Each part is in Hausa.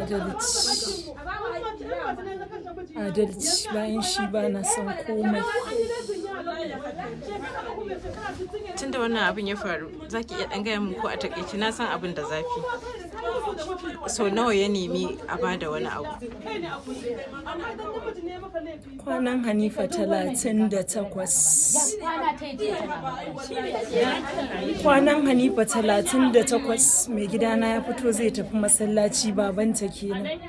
Adalci. Adalci, bayan shi ba na son komai. Tun da wannan abin ya faru, za ki iya ɗan gaya min ko a takaice, na san abin da zafi. So nawa ya nemi a bada wani abu? Kwanan Hanifa 38. Kwanan Hanifa 38, mai gidana ya fito zai tafi masallaci, babanta kenan.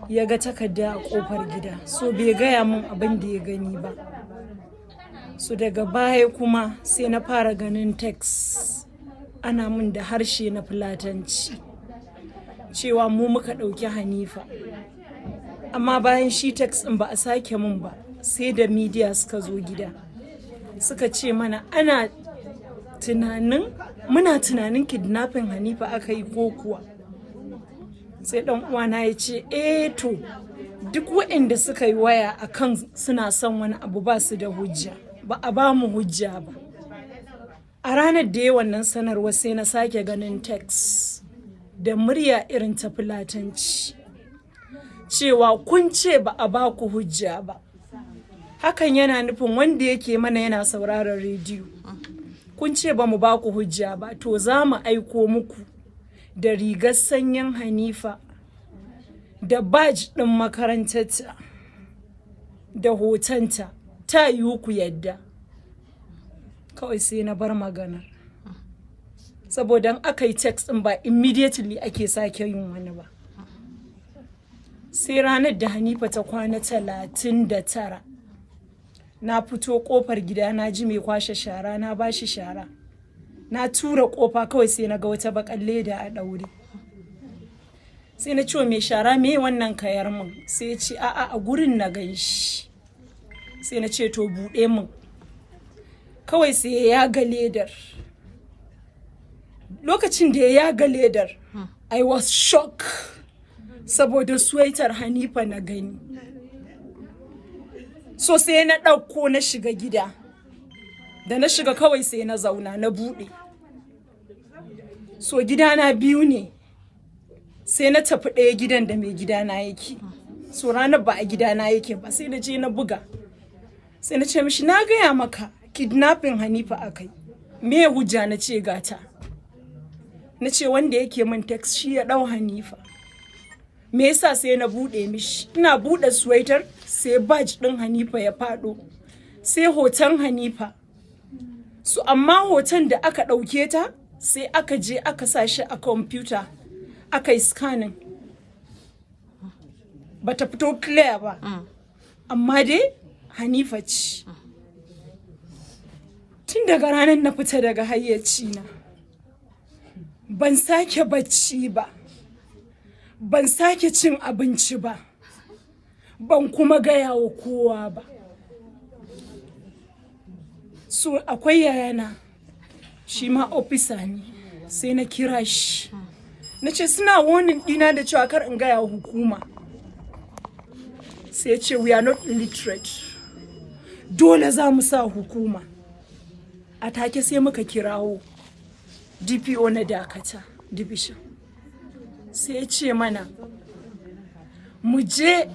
Ya ga takarda a kofar gida. So bai gaya min abin da ya gani ba. So daga baya kuma sai na fara ganin text ana min da harshe na Fulatanci cewa mu muka ɗauki Hanifa. Amma bayan shi text ɗin ba a sake min ba, sai da media suka zo gida. Suka ce mana ana tunanin, muna tunanin kidnapping Hanifa aka yi ko kuwa. Sai ɗan uwana ya ce, "Eh to, duk waɗanda suka yi waya akan suna son wani abu ba su da hujja, ba a ba mu hujja ba." A ranar da ya wannan sanarwa, sai na sake ganin text da murya irin ta Fulatanci cewa kun ce ba a ba ku hujja ba. Hakan yana nufin wanda yake mana yana sauraron rediyo. Kun ce ba mu ba ku hujja ba, to za mu aiko muku da rigar sanyin Hanifa da badge ɗin makarantarta da hotonta, ta yiwu ku yadda. Kawai sai na bar maganar. Saboda in aka yi text ɗin, ba immediately ake sake yin wani ba. Sai ranar da Hanifa ta kwana 39, na fito kofar gida, na ji mai kwashe shara, na bashi shara. Na tura kofa kawai, sai na ga wata bakan leda a ɗaure. Sai na ce wa mai shara, "Me wannan kayar min?" Sai ya ce, "A'a, a gurin na gan shi." Sai na ce, "To, buɗe min." Kawai sai ya yaga ledar. Lokacin da ya yaga ledar, I was shocked, saboda sweater Hanifa na gani. So sai na ɗauko na shiga gida. Da na shiga, kawai sai na zauna na buɗe. So gidana biyu ne, sai na tafi ɗaya gidan da mai gidana yake. So ranar ba a gidana yake ba. Sai na je na buga, sai na ce mishi, "Na gaya maka kidnapping Hanifa akai, me hujja?" Na ce gata, na ce wanda yake min text shi ya ɗau Hanifa, me yasa? Sai na buɗe mishi. Ina buɗe sweater, sai badge ɗin Hanifa ya faɗo, sai hoton Hanifa. So amma hoton da aka ɗauke ta, sai aka je aka sa shi a kwamfuta, aka yi scanning, bata fito clear ba, amma dai Hanifa ce. Tun daga ranar na fita daga hayyacina, ban sake bacci ba, ban sake cin abinci ba, ban kuma gaya wa kowa ba. So akwai yayana, shi ma officer ne. Sai na kira shi, na ce suna warning dina da cewa kar in gaya wa hukuma. Sai ya ce, "We are not illiterate, dole za mu sa hukuma." A take sai muka kirawo DPO na Dakata Division. Sai ya ce mana mu je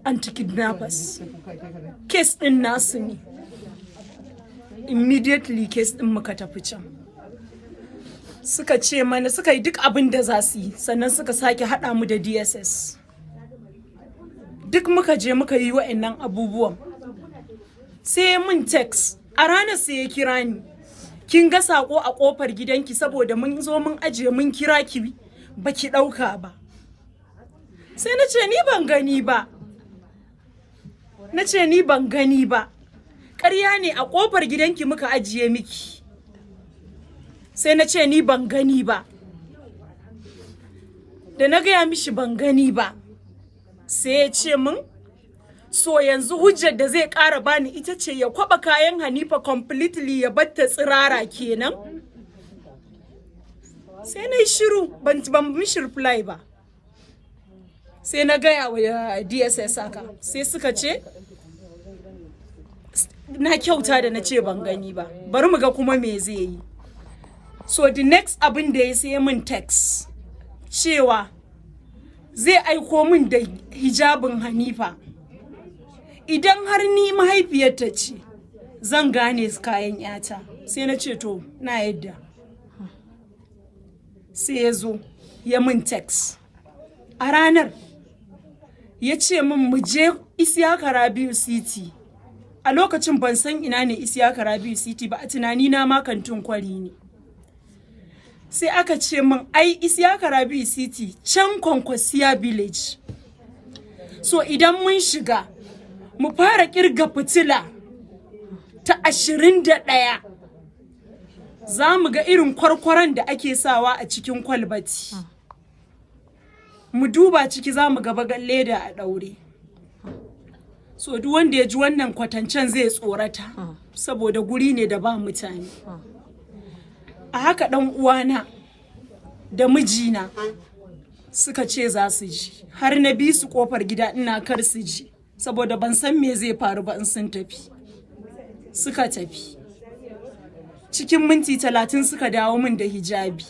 anti-kidnappers, case din nasu ne. Immediately case din muka tafi can. Suka ce mana suka yi duk abin da za su yi, sannan suka sake haɗa mu da DSS. Duk muka je muka yi wa'annan abubuwan. Sai mun text a ranar, sai ya kira ni, "Kin ga sako a kofar gidanki, saboda mun zo mun ajiye, mun kira ki baki ɗauka ba." Sai na ce ni ban gani ba. Na ce ni ban gani ba, ƙarya ne, a kofar gidanki muka ajiye miki. Sai na ce ni ban gani ba. Da na gaya mishi ban gani ba, sai ya ce min so yanzu hujjar da zai ƙara bani ita ce ya kwaba kayan Hanifa completely, ya batta tsirara kenan. Sai na yi shiru, ban mishi reply ba. Sai na gaya wa DSS haka, sai suka ce na kyauta da na ce ban gani ba, bari mu ga kuma me zai yi. So the next abin da ya sai min text cewa Zai aiko min da hijabin Hanifa. Idan har ni mahaifiyarta ce, zan gane kayan 'yata. Sai na ce, "To, na yadda." Sai ya zo ya min text a ranar, ya ce min mu je Isiyaka Rabiu City. A lokacin ban san ina ne Isiyaka Rabiu City ba, a tunani na ma Kantin Kwari ne. Sai aka ce min ai Isiyaka Rabiu City can Kwankwasiya Village. So idan mun shiga, mu fara kirga fitila ta 21, za mu ga irin kwarkwaron da ake sawa a cikin kwalbati. Mu duba ciki, za mu ga bagan leda a ɗaure. So duk wanda ya ji wannan kwatancen zai tsorata, saboda guri ne da ba mutane. A haka ɗan uwana da mijina suka ce za su ji. Har na bi su kofar gida ina kar su ji, saboda ban san me zai faru ba in sun tafi. Suka tafi, cikin minti 30 suka dawo min da hijabi.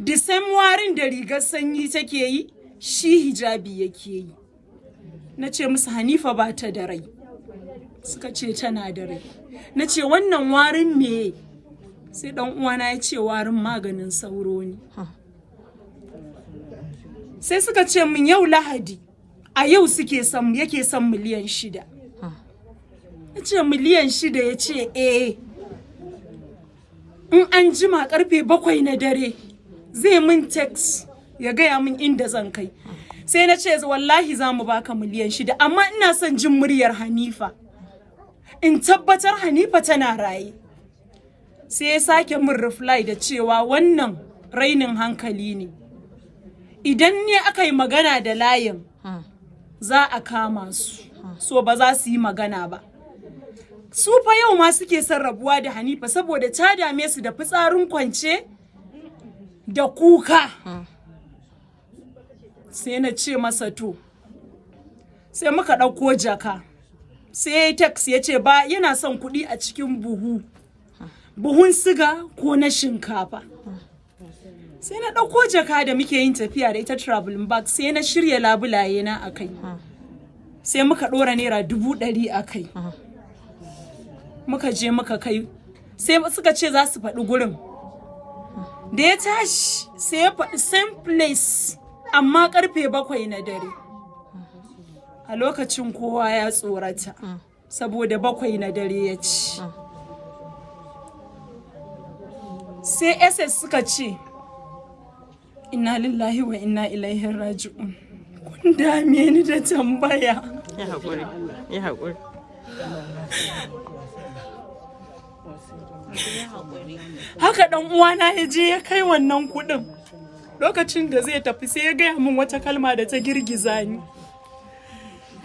The same warin da rigar sanyi take yi, shi hijabi yake yi. Na ce musu Hanifa ba ta da rai. Suka ce tana da rai. Na ce, "Wannan warin me?" Sai dan uwana ya ce warin maganin sauro ne. Sai suka ce min yau Lahadi, a yau suke son, yake son miliyan 6. Na ce, "Miliyan 6?" Ya ce eh, in an jima karfe 7 na dare zai min text ya gaya min inda zan kai. Sai na ce, "Wallahi za mu baka miliyan 6, amma ina son jin muryar Hanifa, in tabbatar Hanifa tana raye." Sai ya sake min reply da cewa wannan rainin hankali ne, idan ne aka yi magana da layin za a kama su, so ba za su yi magana ba. Su fa yau ma suke son rabuwa da Hanifa, saboda ta dame su da fitsarin kwance da kuka. Sai na ce masa to. Sai muka ɗauko jaka. Sai ya text ya ce ba yana son kuɗi a cikin buhu, buhun siga ko na shinkafa. Sai na ɗauko jaka da muke yin tafiya da ita, traveling bag, sai na shirya labulaye na a kai. Sai muka ɗora ₦100,000 a kai. Muka je muka kai. Sai suka ce za su faɗi gurin da ya tashi. Sai ya faɗi same place, amma karfe 7 na dare. A lokacin kowa ya tsorata, saboda 7 na dare ya ci. Sai SS suka ce, "Inna lillahi wa inna ilaihi raji'un." Kun dame ni da tambaya. Ya haƙuri, ya haƙuri. Haka dan uwana ya je ya kai wannan kuɗin. Lokacin da zai tafi, sai ya gaya min wata kalma da ta girgiza ni,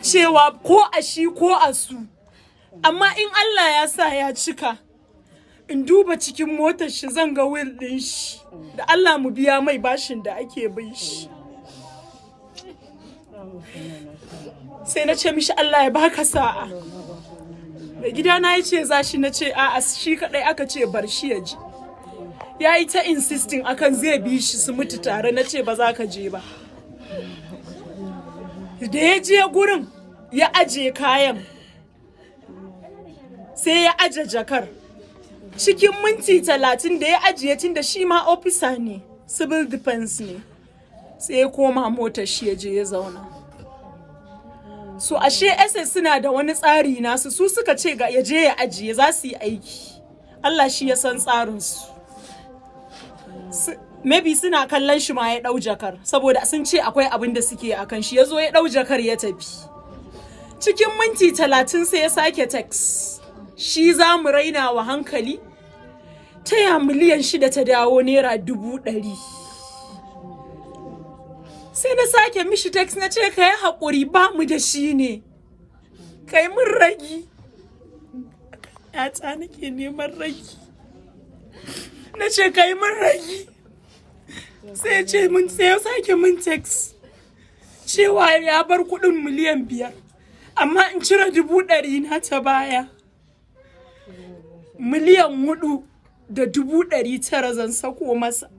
cewa ko a shi ko a su, amma in Allah ya sa ya cika, in duba cikin motar shi, zan ga will din shi, da Allah mu biya mai bashin da ake bin shi. Sai na ce mishi, "Allah ya baka sa'a." Mai gidana ya ce za shi, na ce a'a, shi kadai aka ce, bar shi ya ji. Ya yi ta insisting akan zai bi shi su mutu tare. Na ce ba za ka je ba. Da ya je gurin ya aje kayan, sai ya aje jakar. Cikin minti 30 da ya ajiye, tun da shi ma officer ne, civil defense ne, sai ya koma motar shi ya je ya zauna. So ashe SS suna da wani tsari nasu. Su suka ce ga ya je ya ajiye, za su yi aiki. Allah shi ya san tsarinsu. Maybe suna kallon shi ma ya ɗau jakar, saboda sun ce akwai abin da suke a kan shi. Ya zo ya ɗau jakar ya tafi. Cikin minti 30 sai ya sake text, shi za mu raina wa hankali, ta ya miliyan 6 ta dawo ₦100,000? Sai na sake mishi text, na ce, "Ka yi haƙuri, ba mu da shi ne, kai mun ragi." Yata nake neman ragi. Na ce, "Kai mun ragi." Sai ce mun, sai ya sake mun text cewa ya bar kuɗin miliyan 5, amma in cire 100,000 na ta baya, 4,900,000 zan sako masa.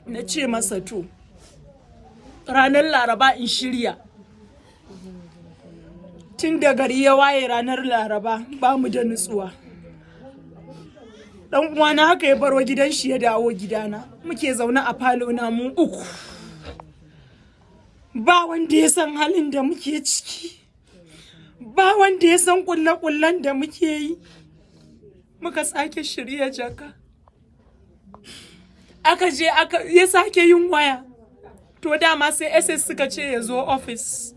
Na ce masa to. Ranar Laraba in shirya. Tun da gari ya waye ranar Laraba, ba mu da nutsuwa. Dan uwana haka ya baro gidan shi ya dawo gidana. Muke zaune a falo na mu uku. Ba wanda ya san halin da muke ciki. Ba wanda ya san kulle-kullen da muke yi. Muka sake shirya jaka. Aka je aka ya sake yin waya. To dama sai SS suka ce ya zo office.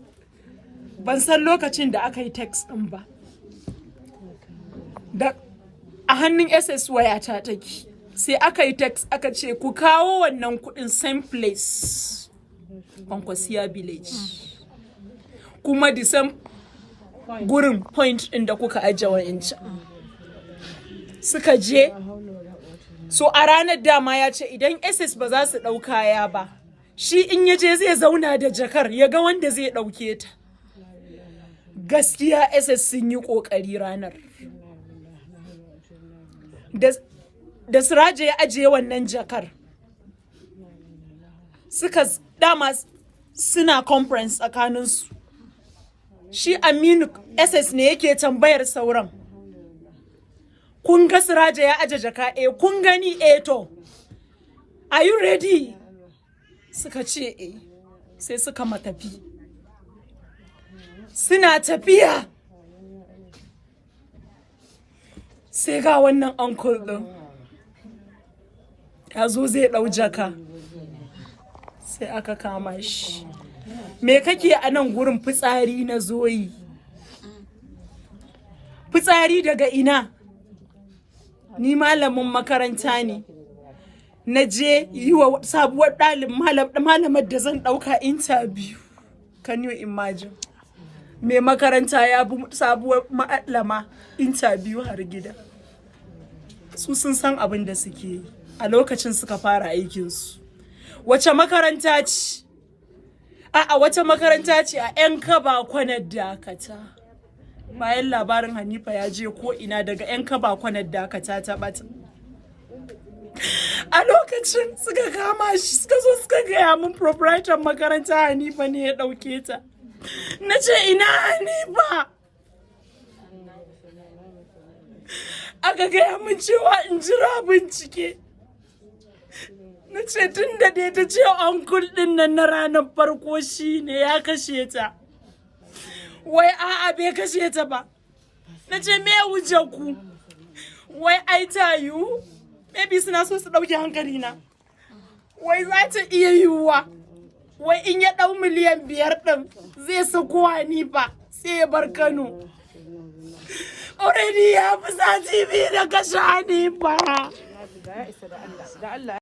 Ban san lokacin da aka yi text ɗin ba. Da a hannun SS wayata take. Sai aka yi text aka ce ku kawo wannan kuɗin same place. Kwankwasiya Village. Kuma the same gurin, point ɗin da kuka ajiye wa'incan. Suka je. So a ranar dama ya ce idan SS ba za su ɗau kaya ba, shi in ya je zai zauna da jakar ya ga wanda zai ɗauke ta. Gaskiya SS sun yi ƙoƙari ranar. Da Siraje ya ajiye wannan jakar. Suka dama suna conference tsakaninsu. Shi Aminu SS ne yake tambayar sauran. Kun ga Siraje ya aje jaka? Eh. Kun gani? Eh. To, are you ready? Suka ce eh. Sai suka matafi. Suna tafiya, sai ga wannan uncle ɗin ya zo zai ɗau jaka, sai aka kama shi. Me kake a nan gurin? Fitsari na zoyi. Fitsari daga ina? Ni malamin makaranta ne, na je yi wa sabuwar ɗalib malamar da zan ɗauka interview. Can you imagine, mai makaranta ya bi sabuwar malama interview har gida? Su sun san abin da suke yi. A lokacin suka fara aikinsu. Wace makaranta ce? A wata makaranta ce a 'Yan Kaba, Kwanar Dakata. Bayan labarin Hanifa ya je ko ina, daga 'Yan Kaba, Kwanar Dakata ta bata. A lokacin suka kama shi, suka zo suka gaya min proprietor makaranta Hanifa ne ya ɗauke ta. Na ce ina Hanifa? Aka gaya min cewa in jira bincike. Na ce tun da dai ta ce uncle din nan na ranar farko shi ne ya kashe ta. Wai a'a, bai kashe ta ba. Na ce me wuce ku? Wai ai ta yiwu, maybe suna so su ɗauke hankali na. Wai za ta iya yiwuwa wai in ya ɗau 5 miliyan ɗin zai sako Hanifa, sai ya bar Kano. Already ya fi sati 2 da kashe Hanifa. Da Allah.